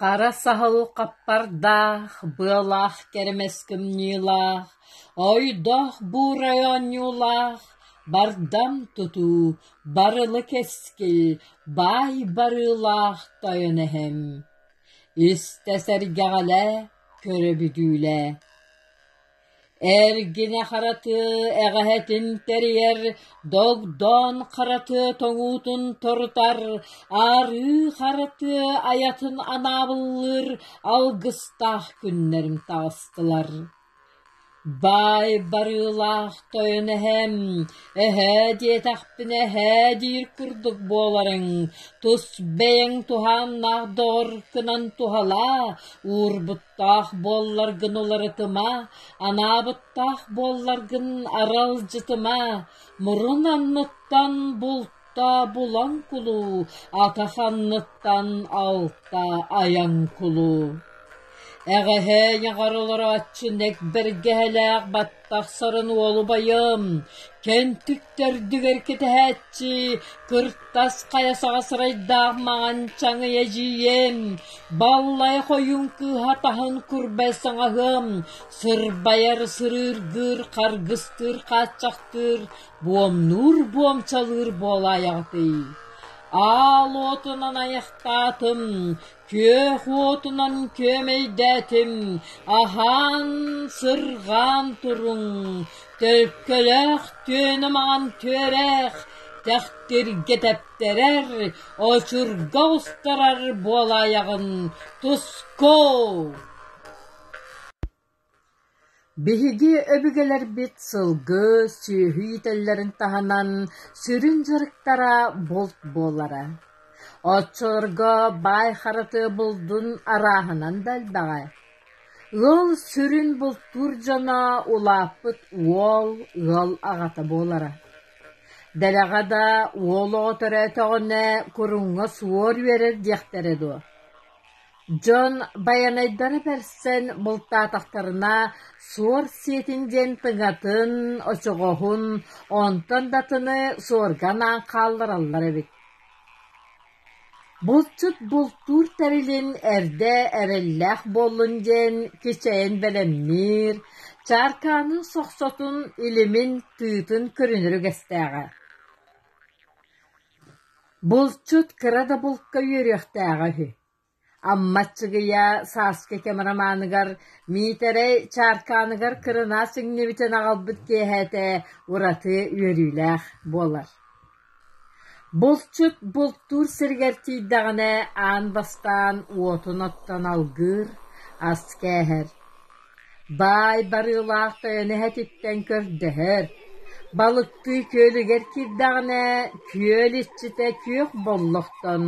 Хара саһыл хаппардаах, быалаах кэрэмэс кымньыылаах, ойдоох буурай оонньуулаах, бардам тутуу, барылы кэскил, баай барыылаах тойон эһэм. Истэ сэргэҕэлээ, көрө бүдүүлээ. Эргинэ хара тыа эҕэһэтин тэрийэр, догдоон хара тыа тоҥуутун торутар, арыы хара тыа айатын анаабыллыыр алгыстаах күннэрим таҕыстылар. Баай барыылаах тойон эһэм, эһээ диэтэхпинэ эһээ диир курдук буоларыҥ, тус бэйэҥ туһааннаах доҕоргунан туһалаа, уурбуттаах буолларгын уларытыма, анаабыттаах буолларгын аралдьытыма, мурун анныттан булта булан кулуу, атах анныттан алта айан кулуу. Эҕэһээ ньаҕар олорооччу нэк бэргэһэлээх баттах сарын уолу байым, кэнтик төрдүгэр кэтэһээччи, кыртас хайа саҕа сырайдаах маҥан чаҥый эдьиийим, баллай хойуун кыыһа таһын курбай саҥаһыам, сырбайар сырыыргыыр, харгыстыыр хааччахтыыр, буомнуур буомчалыыр буолаайаҕытый. Аал уотунан айахтаатым, Күөх уотунан күөмэйдээтим, аһаан, сырҕаан туруҥ, төлкөлөөх түөнэ маҥан түөрэх, тэхтиргэ тэптэрэр, очурга устарар буолаайаҕын, туску! Биһиги өбүгэлэрбит сылгы, сүөһү иитэллэрин таһынан сүрүн дьарыктара булт буолара. Оччолорго баай хара тыа булдун арааһынан да элбэҕэ. Ыал сүрүн бултуур дьоно улааппыт уол ыал аҕата буолара. Дэлэҕэ да уол оҕо төрөөтөҕүнэ куруҥҥа суор үөрэр диэхтэрэ дуо? Дьон байанайдара бэрсэн бултаатахтарына суор сиэтин диэн тыҥатын, очоҕоһун, онтон да атыны суорга анаан хааллараллар эбит. Булчут бултуур тэрилин эрдэ эрэллээх буоллун диэн кичэйэн бэлэмниир, чааркаанын сохсотун, илимин, тыытын көрүнэр үгэстээҕэ. Булчут кыра да булка үөрүөхтээҕэ үһү. Амма Аччыгыйа Сааскы кэм романыгар Миитэрэй чааркааныгар кырынаас иҥнибитин аҕалбыт киэһэтэ ураты үөрүүлээх буолар. Булчут бултуур сиригэр тиийдэҕинэ аан бастаан уотун оттон алгыыр, ас кээһэр. Баай барыылаах тойон эһэтиттэн көрдөһөр, балыктыы күөлүгэр киирдэҕинэ, күөл иччитэ күөх боллохтон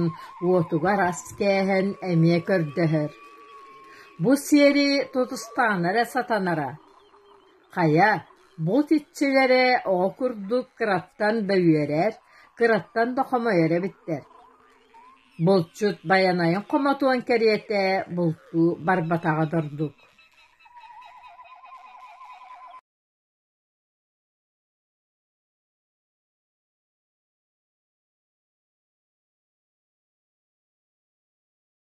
уотугар ас кээһэн эмиэ көрдөһөр. Бу сиэри тутустаҕына эрэ сатанара. Хайа, булт иччилэрэ оҕо курдук кыраттан да үөрэр, кыраттан да хомойор эбиттэр. Булчут Байанайын хомотуон кэриэтэ бултуу барбатаҕа да ордук.